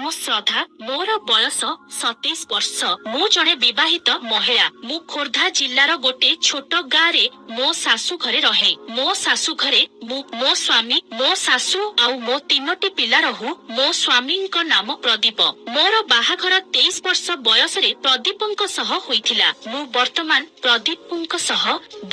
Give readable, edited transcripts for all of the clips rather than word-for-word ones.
ନାମ ଶ୍ରଦ୍ଧା। ମୋର ବୟସ 27 ବର୍ଷ। ମୁଁ ଜଣେ ବିବାହିତ ମହିଳା। ମୁଁ ଖୋର୍ଦ୍ଧା ଜିଲ୍ଲାର ଗୋଟେ ଛୋଟ ଗାଁରେ ମୋ ଶାଶୁ ଘରେ ରହେ। ମୋ ଶାଶୁ ଘରେ ମୁଁ, ମୋ ସ୍ୱାମୀ, ମୋ ଶାଶୁ ଆଉ ମୋ ତିନୋଟି ପିଲା ରହୁ। ମୋ ସ୍ୱାମୀଙ୍କ ନାମ ପ୍ରଦୀପ। ମୋର ବାହାଘର 23 ବର୍ଷ ବୟସରେ ପ୍ରଦୀପଙ୍କ ସହ ହୋଇଥିଲା। ମୁଁ ବର୍ତ୍ତମାନ ପ୍ରଦୀପଙ୍କ ସହ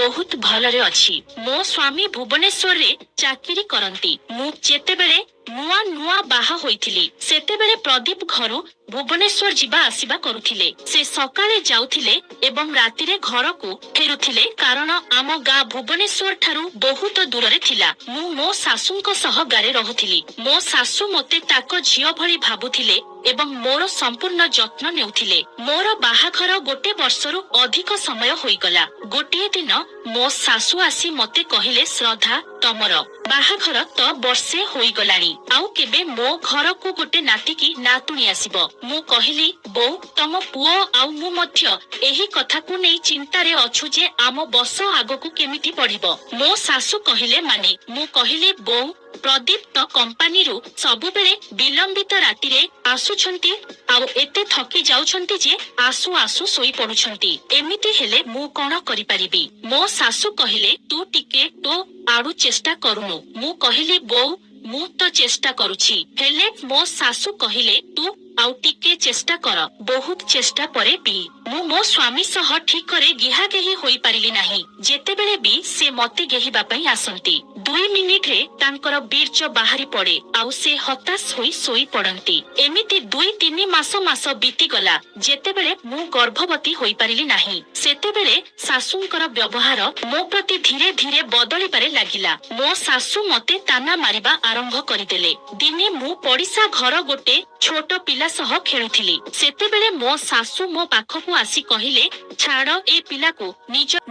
ବହୁତ ଭଲରେ ଅଛି। ମୋ ସ୍ୱାମୀ ଭୁବନେଶ୍ୱରରେ ଚାକିରି କରନ୍ତି। ମୁଁ ଯେତେବେଳେ ନୂଆ ନୂଆ ବାହା ହୋଇଥିଲି, ସେତେବେଳେ ପ୍ରଦୀପ ଘରୁ ଭୁବନେଶ୍ୱର ଯିବା ଆସିବା କରୁଥିଲେ। ସେ ସକାଳେ ଯାଉଥିଲେ ଏବଂ ରାତିରେ ଘରକୁ ଫେରୁଥିଲେ, କାରଣ ଆମ ଗାଁ ଭୁବନେଶ୍ୱର ଠାରୁ ବହୁତ ଦୂରରେ ଥିଲା। ମୁଁ ମୋ ଶାଶୁଙ୍କ ସହ ଗାଁରେ ରହୁଥିଲି। ମୋ ଶାଶୁ ମୋତେ ତାଙ୍କ ଝିଅ ଭଳି ଭାବୁଥିଲେ ଏବଂ ମୋର ସମ୍ପୂର୍ଣ୍ଣ ଯତ୍ନ ନେଉଥିଲେ। ମୋର ବାହାଘର ଗୋଟେ ବର୍ଷରୁ ଅଧିକ ସମୟ ହୋଇଗଲା। ଗୋଟିଏ ଦିନ ମୋ ଶାଶୁ ଆସି ମତେ କହିଲେ, "ଶ୍ରଦ୍ଧା, ତମର ବାହାଘର ତ ବର୍ଷେ ହୋଇଗଲାଣି, ଆଉ କେବେ ମୋ ଘରକୁ ଗୋଟେ ନାତି କି ନାତୁଣୀ ଆସିବ?" ମୁଁ କହିଲି, "ବୋଉ, ତମ ପୁଅ ଆଉ ମୁଁ ମଧ୍ୟ ଏହି କଥାକୁ ନେଇ ଚିନ୍ତାରେ ଅଛୁ ଯେ ଆମ ବଂଶ ଆଗକୁ କେମିତି ବଢିବ।" ମୋ ଶାଶୁ କହିଲେ, "ମାନେ?" ମୁଁ କହିଲି, "ବୋଉ, ପ୍ରଦୀପ ତ କମ୍ପାନୀରୁ ସବୁବେଳେ ବିଳମ୍ବିତ ରାତିରେ ଆସୁଛନ୍ତି ଆଉ ଏତେ ଥକି ଯାଉଛନ୍ତି ଯେ ଆସୁ ଆସୁ ଶୋଇ ପଡୁଛନ୍ତି। ଏମିତି ହେଲେ ମୁଁ କଣ କରିପାରିବି?" ମୋ ଶାଶୁ କହିଲେ, "ତୁ ଟିକେ ତୋ ଆଡୁ ଚେଷ୍ଟା କରୁନୁ।" ମୁଁ କହିଲି, "ବୋଉ, ମୁଁ ତ ଚେଷ୍ଟା କରୁଛି ହେଲେ।" ମୋ ଶାଶୁ କହିଲେ, "ତୁ ଆଉ ଟିକେ ଚେଷ୍ଟା କର।" ବହୁତ ଚେଷ୍ଟା ପରେ ବି ମୁଁ ମୋ ସ୍ୱାମୀ ସହ ଠିକରେ ଗେହାଗେହି ହୋଇପାରିଲି ନାହିଁ। ଯେତେବେଳେ ବି ସେ ମତେ ଗେହିବା ପାଇଁ ଆସନ୍ତି, 2 ମିନିଟରେ ତାଙ୍କର ବୀର୍ଯ୍ୟ ବାହାରି ପଡେ ଆଉ ସେ ହତାଶ ହୋଇ ଶୋଇ ପଡନ୍ତି। ଏମିତି 2-3 ମାସ ବିତିଗଲା। ଯେତେବେଳେ ମୁଁ ଗର୍ଭବତୀ ହୋଇପାରିଲି ନାହିଁ, ସେତେବେଳେ ଶାଶୁଙ୍କର ବ୍ୟବହାର ମୋ ପ୍ରତି ଧୀରେ ଧୀରେ ବଦଳିବାରେ ଲାଗିଲା। ମୋ ଶାଶୁ ମତେ ତାନା ମାରିବା ଆରମ୍ଭ କରିଦେଲେ। ଦିନେ ମୁଁ ପଡିଶା ଘର ଗୋଟେ ଛୋଟ ପିଲା ସହ ଖେଳୁଥିଲି। ସେତେବେଳେ ମୋ ଶାଶୁ ମୋ ପାଖକୁ ଆସି କହିଲେ, "ଛାଡ ଏ ପିଲାକୁ,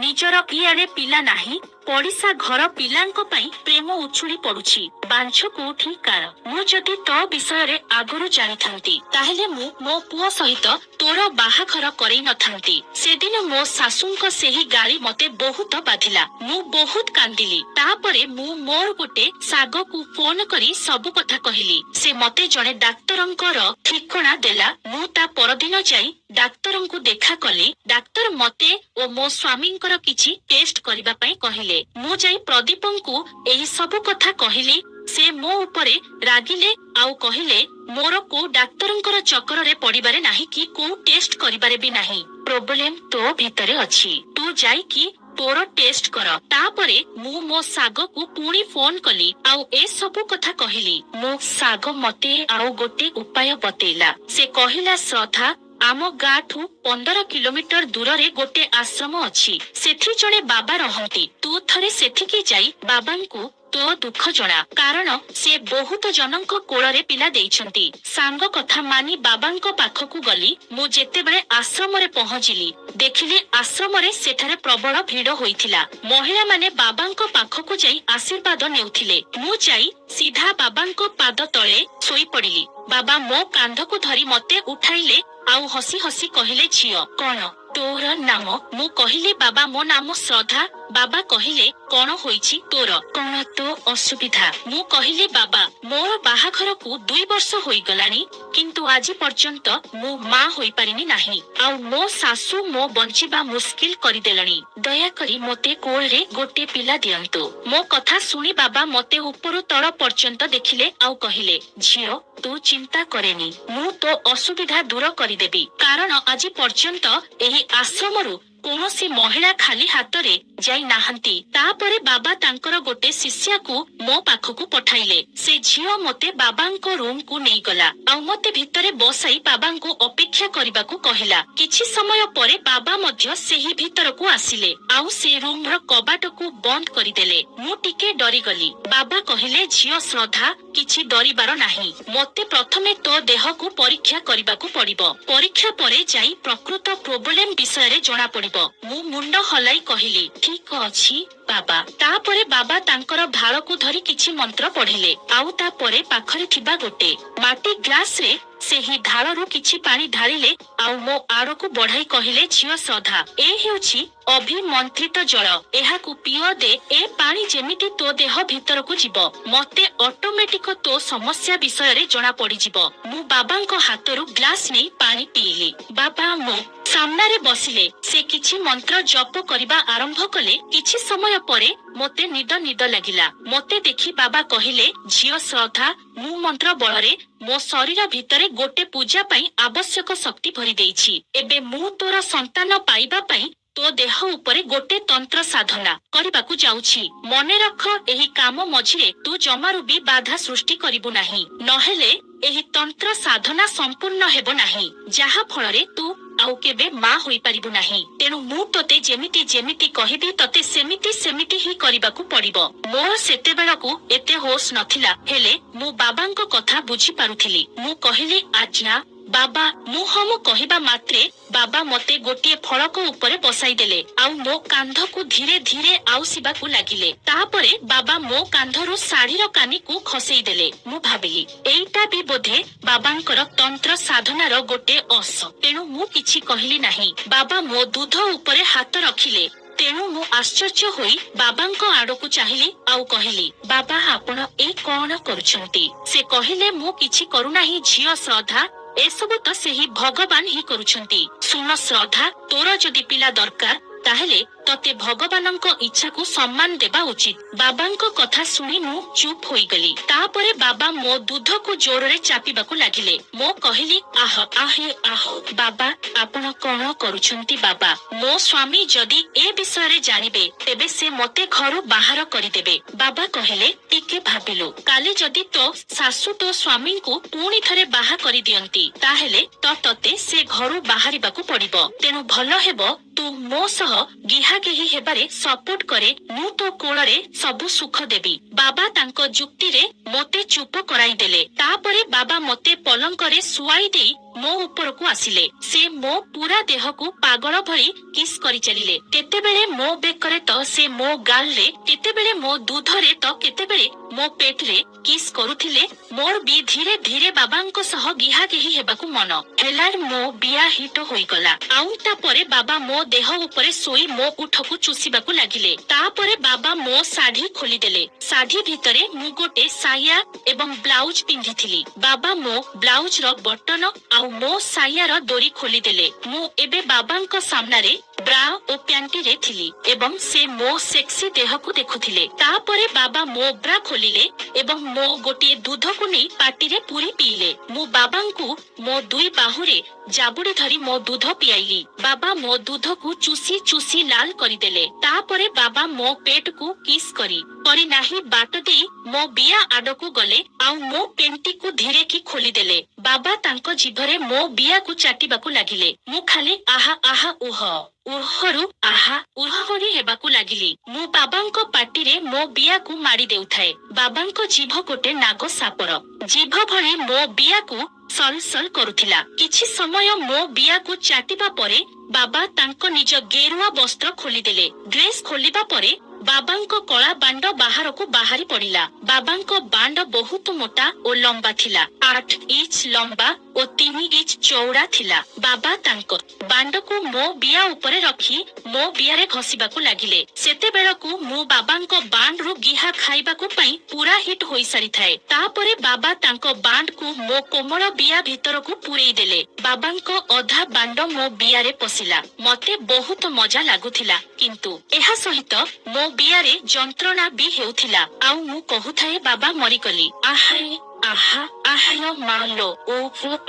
ନିଜର ଇଆଡେ ପିଲା ନାହିଁ, ପଡିଶା ଘର ପିଲାଙ୍କ ପାଇଁ ପ୍ରେମ ଉଛୁଳି ପଡୁଛି। ବାଞ୍ଝ କୋଉଠି କାର? ମୁଁ ଯଦି ତୋ ବିଷୟରେ ଆଗରୁ ଜାଣିଥାନ୍ତି, ତାହେଲେ ମୁଁ ମୋ ପୁଅ ସହିତ ତୋର ବାହାଘର କରେଇ ନଥାନ୍ତି।" ସେଦିନ ମୋ ଶାଶୁଙ୍କ ସେହି ଗାଳି ମତେ ବହୁତ ବାଧିଲା। ମୁଁ ବହୁତ କାନ୍ଦିଲି। ତାପରେ ମୁଁ ମୋର ଗୋଟେ ସାଙ୍ଗକୁ ଫୋନ କରି ସବୁ କଥା କହିଲି। ସେ ମତେ ଜଣେ ଡାକ୍ତରଙ୍କର ଠିକଣା ଦେଲା। ମୁଁ ତା ପରଦିନ ଯାଇ ଡାକ୍ତରଙ୍କୁ ଦେଖା କଲି। ଡାକ୍ତର ମତେ ଓ ମୋ ସ୍ୱାମୀଙ୍କର କିଛି ଟେଷ୍ଟ କରିବା ପାଇଁ କହିଲେ। ମୁଁ ଯାଇ ପ୍ରଦୀପଙ୍କୁ ଏହି ସବୁ କଥା କହିଲି। ସେ ମୋ ଉପରେ ରାଗିଲେ ଆଉ କହିଲେ, "ମୋର କୋଉ ଡାକ୍ତରଙ୍କର ଚକରରେ ପଡିବାରେ ନାହିଁ କି କୋଉ ଟେଷ୍ଟ କରିବାରେ ବି ନାହିଁ। ପ୍ରୋବ୍ଲେମ ତୋ ଭିତରେ ଅଛି, ତୁ ଯାଇକି ତୋର ଟେଷ୍ଟ କର।" ତାପରେ ମୁଁ ମୋ ସାଙ୍ଗକୁ ପୁଣି ଫୋନ କଲି ଆଉ ଏ ସବୁ କଥା କହିଲି। ମୋ ସାଙ୍ଗ ମତେ ଆଉ ଗୋଟେ ଉପାୟ ବତେଇଲା। ସେ କହିଲା, "ଶ୍ରଦ୍ଧା, ଆମ ଗାଁଠୁ 15 କିଲୋମିଟର ଦୂରରେ ଗୋଟେ ଆଶ୍ରମ ଅଛି। ସେଠି ଜଣେ ବାବା ରହନ୍ତି। ତୁ ଥରେ ସେଠିକି ଯାଇ ବାବାଙ୍କୁ ତୋ ଦୁଃଖ ଜଣା, କାରଣ ସେ ବହୁତ ଜଣଙ୍କ କୋଳରେ ପିଲା ଦେଇଛନ୍ତି।" ସାଙ୍ଗ କଥା ମାନି ବାବାଙ୍କ ପାଖକୁ ଗଲି। ମୁଁ ଯେତେବେଳେ ଆଶ୍ରମରେ ପହଞ୍ଚିଲି, ଦେଖିଲି ଆଶ୍ରମରେ ସେଠାରେ ପ୍ରବଳ ଭିଡ ହୋଇଥିଲା। ମହିଳାମାନେ ବାବାଙ୍କ ପାଖକୁ ଯାଇ ଆଶୀର୍ବାଦ ନେଉଥିଲେ। ମୁଁ ଯାଇ ସିଧା ବାବାଙ୍କ ପାଦ ତଳେ ଶୋଇପଡିଲି। ବାବା ମୋ କାନ୍ଧକୁ ଧରି ମତେ ଉଠାଇଲେ ଆଉ ହସି ହସି କହିଲେ, "ଝିଅ, କଣ ତୋର ନାମ?" ମୁଁ କହିଲି, "ବାବା, ମୋ ନାମ ଶ୍ରଦ୍ଧା।" ବାବା କହିଲେ, "କଣ ହୋଇଛି ତୋର? କଣ ତୋ ଅସୁବିଧା?" ମୁଁ କହିଲି, "ବାବା, ମୋର ବାହାଘରକୁ 2 ବର୍ଷ ହୋଇଗଲାଣି, କିନ୍ତୁ ଆଜି ପର୍ଯ୍ୟନ୍ତ ମୁଁ ମା ହୋଇପାରିନି ନାହିଁ ଆଉ ମୋ ଶାଶୁ ମୋ ବଞ୍ଚିବା ମୁସ୍କିଲ କରିଦେଲେଣି। ଦୟାକରି ମତେ କୋଳରେ ଗୋଟେ ପିଲା ଦିଅନ୍ତୁ।" ମୋ କଥା ଶୁଣି ବାବା ମତେ ଉପରୁ ତଳ ପର୍ଯ୍ୟନ୍ତ ଦେଖିଲେ ଆଉ କହିଲେ, "ଝିଅ, ତୁ ଚିନ୍ତା କରେନି, ମୁଁ ତୋ ଅସୁବିଧା ଦୂର କରିଦେବି, କାରଣ ଆଜି ପର୍ଯ୍ୟନ୍ତ ଏହି ଆଶ୍ରମରୁ କୌଣସି ମହିଳା ଖାଲି ହାତରେ ଯାଇ ନାହାନ୍ତି।" ତାପରେ ବାବା ତାଙ୍କର ଗୋଟେ ଶିଷ୍ୟାକୁ ମୋ ପାଖକୁ ପଠାଇଲେ। ସେ ଝିଅ ମତେ ବାବାଙ୍କ ରୁମକୁ ନେଇଗଲା ଆଉ ମତେ ଭିତରେ ବସାଇ ବାବାଙ୍କୁ ଅପେକ୍ଷା କରିବାକୁ କହିଲା। କିଛି ସମୟ ପରେ ବାବା ମଧ୍ୟ ସେହି ଭିତରକୁ ଆସିଲେ ଆଉ ସେ ରୁମର କବାଟକୁ ବନ୍ଦ କରିଦେଲେ। ମୁଁ ଟିକେ ଡରିଗଲି। ବାବା କହିଲେ, "ଝିଅ ଶ୍ରଦ୍ଧା, କିଛି ଡରିବାର ନାହିଁ। ମତେ ପ୍ରଥମେ ତୋ ଦେହକୁ ପରୀକ୍ଷା କରିବାକୁ ପଡିବ। ପରୀକ୍ଷା ପରେ ଯାଇ ପ୍ରକୃତ ପ୍ରୋବ୍ଲେମ ବିଷୟରେ ଜଣା ପଡିବ।" ପଡିବ। ମୁଁ ମୁଣ୍ଡ ହଲାଇ କହିଲି, ଠିକ ଅଛି ବାବା। ତାପରେ ବାବା ତାଙ୍କର ଭାଳକୁ ଧରି କିଛି ମନ୍ତ୍ର ପଢିଲେ, ଆଉ ତାପରେ ପାଖରେ ଥିବା ଗୋଟେ ମାଟି ଗ୍ଲାସରେ ସେହି ଢାଳରୁ କିଛି ପାଣି ଢାଳିଲେ ଆଉ ମୋ ଆଡକୁ ବଢାଇ କହିଲେ, ଝିଅ ଶ୍ରଦ୍ଧା, ଏ ହେଉଛି ଅଭିମନ୍ତ୍ରିତ ଜଳ, ଏହାକୁ ପିଅ ଦେ। ଏ ପାଣି ଯେମିତି ତୋ ଦେହ ଭିତରକୁ ଯିବ, ମତେ ଅଟୋମେଟିକ ତୋ ସମସ୍ୟା ବିଷୟରେ ଜଣା ପଡିଯିବ। ମୁଁ ବାବାଙ୍କ ହାତରୁ ଗ୍ଲାସ ନେଇ ପାଣି ପିଇଲି। ବାବା ମୋ ସାମ୍ନାରେ ବସିଲେ। ସେ କିଛି ମନ୍ତ୍ର ଜପ କରିବା ଆରମ୍ଭ କଲେ। କିଛି ସମୟ ପରେ ମୋତେ ନିଦ ନିଦ ଲାଗିଲା। ମୋତେ ଦେଖି ବାବା କହିଲେ, ଝିଅ ଶ୍ରଦ୍ଧା, ମୁଁ ମନ୍ତ୍ର ବଳରେ ମୋ ଶରୀର ଭିତରେ ଗୋଟେ ପୂଜା ପାଇଁ ଆବଶ୍ୟକ ଶକ୍ତି ଭରି ଦେଇଛି। ଏବେ ମୁଁ ତୋର ସନ୍ତାନ ପାଇବା ପାଇଁ ତୋ ଦେହ ଉପରେ ଗୋଟେ ତନ୍ତ୍ର ସାଧନା କରିବାକୁ ଯାଉଛି। ମନେ ରଖ, ଏହି କାମ ମଝିରେ ତୁ ଜମାରୁ ବି ବାଧା ସୃଷ୍ଟି କରିବୁ ନାହିଁ, ନହେଲେ ଏହି ତନ୍ତ୍ର ସାଧନା ସମ୍ପୂର୍ଣ୍ଣ ହେବ ନାହିଁ, ଯାହା ଫଳରେ ତୁ ଆଉ କେବେ ମା ହୋଇପାରିବୁ ନାହିଁ। ତେଣୁ ମୁଁ ତୋତେ ଯେମିତି ଯେମିତି କହିବି, ତତେ ସେମିତି ସେମିତି ହିଁ କରିବାକୁ ପଡିବ। ମୋର ସେତେବେଳକୁ ଏତେ ହୋସ ନଥିଲା, ହେଲେ ମୁଁ ବାବାଙ୍କ କଥା ବୁଝିପାରୁଥିଲି। ମୁଁ କହିଲି, ଆଜ୍ଞା ବାବା। ମୁଁ ହଁ ମୁଁ କହିବା ମାତ୍ରେ ବାବା ମତେ ଗୋଟିଏ ଫଳକ ଉପରେ ବସାଇଦେଲେ ଆଉ ମୋ କାନ୍ଧକୁ ଧୀରେ ଧୀରେ ଆଉସିବାକୁ ଲାଗିଲେ। ତାପରେ ବାବା ମୋ କାନ୍ଧରୁ ଶାଢୀର କାନିକୁ ଖସେଇ ଦେଲେ। ମୁଁ ଭାବିଲି, ଏଇଟା ବି ବୋଧେ ବାବାଙ୍କର ତନ୍ତ୍ର ସାଧନାର ଗୋଟେ ଅଂଶ। ତେଣୁ ମୁଁ କିଛି କହିଲି ନାହିଁ। ବାବା ମୋ ଦୁଧ ଉପରେ ହାତ ରଖିଲେ। ତେଣୁ ମୁଁ ଆଶ୍ଚର୍ଯ୍ୟ ହୋଇ ବାବାଙ୍କ ଆଡକୁ ଚାହିଁଲି ଆଉ କହିଲି, ବାବା, ଆପଣ ଏ କଣ କରୁଛନ୍ତି? ସେ କହିଲେ, ମୁଁ କିଛି କରୁନାହିଁ ଝିଅ ଶ୍ରଦ୍ଧା, ଏସବୁ ତ ସେହି ଭଗବାନ ହିଁ କରୁଛନ୍ତି। ଶୁଣ ଶ୍ରଦ୍ଧା, ତୋର ଯଦି ପିଲା ଦରକାର, ତାହେଲେ ତତେ ଭଗବାନଙ୍କ ଇଚ୍ଛାକୁ ସମ୍ମାନ ଦେବା ଉଚିତ। ବାବାଙ୍କ କଥା ଶୁଣି ମୁଁ ଚୁପ୍ ହୋଇଗଲି। ତାପରେ ବାବା ମୋ ଦୁଧକୁ ଜୋରରେ ଚାପିବାକୁ ଲାଗିଲେ। ମୁଁ କହିଲି, ଆହ ଆହେ ଆହ, ବାବା, ଆପଣ କଣ କରୁଛନ୍ତି ବାବା? ମୋ ସ୍ୱାମୀ ଯଦି ଏ ବିଷୟରେ ଜାଣିବେ, ତେବେ ସେ ମତେ ଘରୁ ବାହାର କରିଦେବେ। ବାବା କହିଲେ, ଟିକେ ଭାବିଲୁ, କାଲି ଯଦି ତୋ ଶାଶୁ ତୋ ସ୍ୱାମୀଙ୍କୁ ପୁଣି ଥରେ ବାହା କରିଦିଅନ୍ତି, ତାହେଲେ ତ ତତେ ସେ ଘରୁ ବାହାରିବାକୁ ପଡିବ। ତେଣୁ ଭଲ ହେବ ତୁ ମୋ ସହ ଗିହାଗିହି ହେବାରେ ସପୋର୍ଟ କରେ, ମୁଁ ତୋ କୋଳରେ ସବୁ ସୁଖ ଦେବି। ବାବା ତାଙ୍କ ଯୁକ୍ତିରେ ମୋତେ ଚୁପ କରାଇଦେଲେ। ତାପରେ ବାବା ମତେ ପଲଙ୍କରେ ଶୁଆଇ ଦେଇ ମୋ ଉପରକୁ ଆସିଲେ। ସେ ମୋ ପୁରା ଦେହକୁ ପାଗଳ ଭଳି କିସ୍ କରିଚାଲିଲେ। କେତେବେଳେ ମୋ ବେକରେ ତ ସେ ମୋ ଗାଲରେ, କେତେବେଳେ ମୋ ଦୁଧରେ ତ କେତେବେଳେ ମୋ ପେଟରେ କିସ୍ କରୁଥିଲେ। ମୋର ବି ଧୀରେ ଧୀରେ ବାବାଙ୍କ ସହ ଗିହାଗିହି ହେବାକୁ ମନ ହେଲା। ମୋ ବିଆ ହିଟ ହୋଇଗଲା। ଆଉ ତାପରେ ବାବା ମୋ ଦେହ ଉପରେ ଶୋଇ ମୋ ଓଠକୁ ଚୁଷିବାକୁ ଲାଗିଲେ। ତାପରେ ବାବା ମୋ ଶାଢୀ ଖୋଲିଦେଲେ। ଶାଢୀ ଭିତରେ ମୁଁ ଗୋଟେ ସାୟା ଏବଂ ବ୍ଲାଉଜ ପିନ୍ଧିଥିଲି। ବାବା ମୋ ବ୍ଲାଉଜର ବଟନ ଆଉ ମୋ ସାୟାର ଡୋରି ଖୋଲିଦେଲେ। ମୁଁ ଏବେ ବାବାଙ୍କ ସାମ୍ନାରେ ବ୍ରା ଓ ପ୍ୟାଣ୍ଟିରେ ଥିଲି ଏବଂ ସେ ମୋ ସେକ୍ସି ଦେହକୁ ଦେଖୁଥିଲେ। ତାପରେ ବାବା ମୋ ବ୍ରା ଖୋଲିଲେ ଏବଂ ମୋ ଗୋଟିଏ ଦୁଧକୁ ନେଇ ପାଟିରେ ପୁରି ପିଇଲେ। ମୁଁ ବାବାଙ୍କୁ ମୋ ଦୁଇ ବାହୁରେ ଜାବୁଡି ଧରି ମୋ ଦୁଧ ପିଆଇଲି। ବାବା ମୋ ଦୁଧକୁ ଚୁସି ଚୁସି ଲାଲ କରିଦେଲେ। ତାପରେ ବାବା ମୋ ପେଟକୁ କିସ୍ କରି କରି ନାହିଁ ବାଟ ଦେଇ ମୋ ବିଆ ଆଡକୁ ଗଲେ ଆଉ ମୋ ପେଣ୍ଟିକୁ ଧୀରେ କି ଖୋଲିଦେଲେ। ବାବା ତାଙ୍କ ଜିଭରେ ମୋ ବିଆକୁ ଚାଟିବାକୁ ଲାଗିଲେ। ମୁଁ ଖାଲି ଆହା ଆହା ଉହ ଉହରୁ ଆହା ଉହରି ହେବାକୁ ଲାଗିଲି। ମୁଁ ବାବାଙ୍କ ପାଟିରେ ମୋ ବିଆକୁ ମାଡି ଦେଉଥାଏ। ବାବାଙ୍କ ଜିଭ ଗୋଟେ ନାଗ ସାପର ଜିଭ ଭଳି ମୋ ବିଆକୁ ସଲ ସଲ କରୁଥିଲା। କିଛି ସମୟ ମୋ ବିଆକୁ ଚାଟିବା ପରେ ବାବା ତାଙ୍କ ନିଜ ଗେରୁଆ ବସ୍ତ୍ର ଖୋଲିଦେଲେ। ଡ୍ରେସ ଖୋଲିବା ପରେ ବାବାଙ୍କ କଳା ବାଣ୍ଡ ବାହାରକୁ ବାହାରି ପଡିଲା। ବାବାଙ୍କ ବାଣ୍ଡ ବହୁତ ମୋଟା ଓ ଲମ୍ବା ଥିଲା। 8 ଇଞ୍ଚ ଲମ୍ବା ଓ 3 ଇଞ୍ଚ ଚଉଡା ଥିଲା। ବାବା ତାଙ୍କ ବାଣ୍ଡକୁ ମୋ ବିଆ ଉପରେ ରଖି ମୋ ବିଆରେ ଘଷିବାକୁ ଲାଗିଲେ। ସେତେବେଳକୁ ମୁଁ ବାବାଙ୍କ ବାଣ୍ଡରୁ ଗିହା ଖାଇବାକୁ ପାଇଁ ପୁରା ହିଟ୍ ହୋଇସାରିଥାଏ। ତାପରେ ବାବା ତାଙ୍କ ବାଣ୍ଡକୁ ମୋ କୋମଳ ବିଆ ଭିତରକୁ ପୁରେଇ ଦେଲେ। ବାବାଙ୍କ ଅଧା ବାଣ୍ଡ ମୋ ବିଆରେ ପଶିଲା। ମତେ ବହୁତ ମଜା ଲାଗୁଥିଲା, କିନ୍ତୁ ଏହା ସହିତ ମୋ ବିଆରେ ଯନ୍ତ୍ରଣା ବି ହେଉଥିଲା ଆଉ ମୁଁ କହୁଥାଏ, ବାବା, ମରିଗଲି, ଆହା ଆହା ଆହାୟ ମାଲୋ ଓ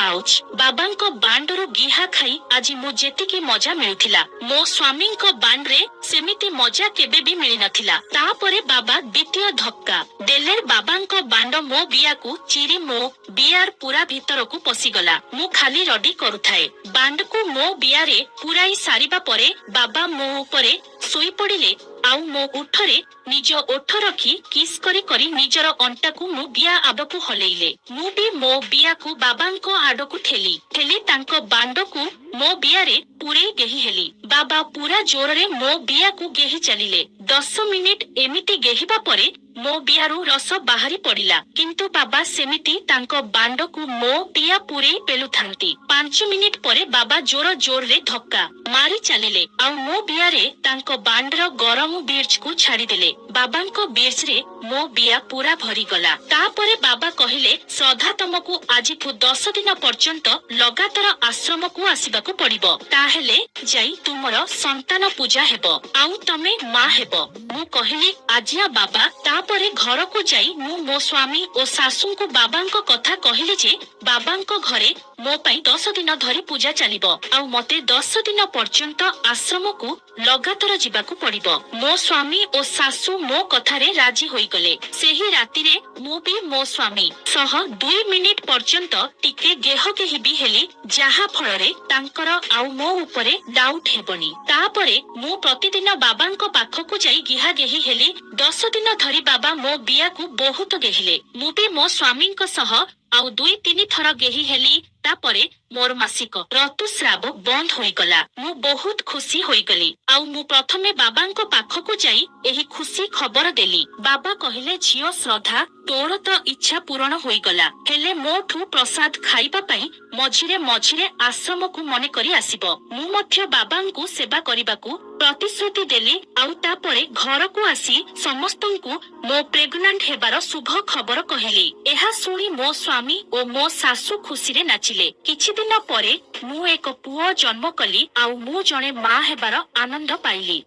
ଆଉଚ୍। ବାବାଙ୍କ ବାଣ୍ଡରୁ ଗିହା ଖାଇ ଆଜି ମୁଁ ଯେତିକି ମଜା ମିଳୁଥିଲା, ମୋ ସ୍ୱାମୀଙ୍କ ବାଣ୍ଡରେ ସେମିତି ମଜା କେବେ ବି ମିଳିନଥିଲା। ତାପରେ ବାବା ଦ୍ୱିତୀୟ ଧକ୍କା ଦେଲେ। ବାବାଙ୍କ ବାଣ୍ଡ ମୋ ବିଆକୁ ଚିରି ମୋ ବିଆର ପୁରା ଭିତରକୁ ପଶିଗଲା। ମୁଁ ଖାଲି ରଡି କରୁଥାଏ। ବାଣ୍ଡକୁ ମୋ ବିଆରେ ପୁରାଇ ସାରିବା ପରେ ବାବା ମୋ ଉପରେ ଶୋଇପଡିଲେ। ଆଉ ମୋ ଓଠରେ ନିଜ ଓଠ ରଖି କିସ୍ କରି କରି ନିଜର ଅଣ୍ଟାକୁ ମୋ ବିଆ ଆଡକୁ ହଲେଇଲେ। ମୁଁ ବି ମୋ ବିଆକୁ ବାବାଙ୍କ ଆଡକୁ ଠେଲି ଠେଲି ତାଙ୍କ ବାଣ୍ଡକୁ ମୋ ବିଆରେ ପୁରେଇ ଗେହି ହେଲି। ବାବା ପୁରା ଜୋରରେ ମୋ ବିଆକୁ ଗେହି ଚାଲିଲେ। 10 ମିନିଟ ଏମିତି ଗେହିବା ପରେ ମୋ ବିଆରୁ ରସ ବାହାରି ପଡିଲା, କିନ୍ତୁ ବାବା ସେମିତି ତାଙ୍କ ବାଣ୍ଡକୁ ମୋ ବିଆ ପୁରେଇ ପେଲୁଥାନ୍ତି। 5 ମିନିଟ ପରେ ବାବା ଜୋର ଜୋରରେ ଧକ୍କା ମାରି ଚାଲିଲେ ଆଉ ମୋ ବିଆରେ ତାଙ୍କ ବାଣ୍ଡର ଗରମ ବିର୍ଜକୁ ଛାଡିଦେଲେ। ବାବାଙ୍କ ବିର୍ଜରେ ମୋ ବିଆ ପୁରା ଭରିଗଲା। ତାପରେ ବାବା କହିଲେ, ଶ୍ରଦ୍ଧା, ତମକୁ ଆଜିଠୁ 10 ଦିନ ପର୍ଯ୍ୟନ୍ତ ଲଗାତାର ଆଶ୍ରମକୁ ଆସିବାକୁ ପଡିବ, ତାହେଲେ ଯାଇ ତୁମର ସନ୍ତାନ ପୂଜା ହେବ ଆଉ ତମେ ମା ହେବ। ମୁଁ କହିଲି, ଆଜ୍ଞା ବାବା। ତାପରେ ଘରକୁ ଯାଇ ମୁଁ ମୋ ସ୍ୱାମୀ ଓ ଶାଶୁଙ୍କୁ ବାବାଙ୍କ କଥା କହିଲି ଯେ ବାବାଙ୍କ ଘରେ ମୋ ପାଇଁ 10 ଦିନ ଧରି ପୂଜା ଚାଲିବ ଆଉ ମତେ 10 ଦିନ ପର୍ଯ୍ୟନ୍ତ ଆଶ୍ରମକୁ ଲଗାତାର ଯିବାକୁ ପଡିବ। ମୋ ସ୍ୱାମୀ ଓ ଶାଶୁ ମୋ କଥାରେ ରାଜି ହୋଇଗଲେ। ସେହି ରାତିରେ ମୁଁ ବି ମୋ ସ୍ୱାମୀ ସହ 2 ମିନିଟ ପର୍ଯ୍ୟନ୍ତ ଟିକେ ଗେହ ଗେହି ବି ହେଲି, ଯାହା ଫଳରେ ତାଙ୍କର ଆଉ ମୋ ଉପରେ ଡାଉଟ ହେବନି। ତାପରେ ମୁଁ ପ୍ରତିଦିନ ବାବାଙ୍କ ପାଖକୁ ଯାଇ ଗିହା ଗେହି ହେଲି। 10 ଦିନ ଧରି ବାବା ମୋ ବିଆକୁ ବହୁତ ଗେହିଲେ। ମୁଁ ବି ମୋ ସ୍ୱାମୀଙ୍କ ସହ ଆଉ ଦୁଇ ତିନି ଥର ଗେହି ହେଲି। ତାପରେ ମୋର ମାସିକ ଋତୁସ୍ରାବ ବନ୍ଦ ହୋଇଗଲା। ମୁଁ ବହୁତ ଖୁସି ହୋଇଗଲି ଆଉ ମୁଁ ପ୍ରଥମେ ବାବାଙ୍କ ପାଖକୁ ଯାଇ ଏହି ଖୁସି ଖବର ଦେଲି। ବାବା କହିଲେ, ଝିଅ ଶ୍ରଦ୍ଧା, ତୋର ତ ଇଚ୍ଛା ପୂରଣ ହୋଇଗଲା, ହେଲେ ମୋଠୁ ପ୍ରସାଦ ଖାଇବା ପାଇଁ ମଝିରେ ମଝିରେ ଆଶ୍ରମକୁ ମନେ କରି ଆସିବ। ମୁଁ ମଧ୍ୟ ବାବାଙ୍କୁ ସେବା କରିବାକୁ ପ୍ରତିଶ୍ରୁତି ଦେଲି ଆଉ ତାପରେ ଘରକୁ ଆସି ସମସ୍ତଙ୍କୁ ମୋ ପ୍ରେଗନାଣ୍ଟ ହେବାର ଶୁଭ ଖବର କହିଲି। ଏହା ଶୁଣି ମୋ ସ୍ୱାମୀ ଓ ମୋ ଶାଶୁ ଖୁସିରେ ନାଚିଲେ। କିଛି ଦିନ ପରେ ମୁଁ ଏକ ପୁଅ ଜନ୍ମ କଲି ଆଉ ମୁଁ ଜଣେ ମା ହେବାର ଆନନ୍ଦ ପାଇଲି।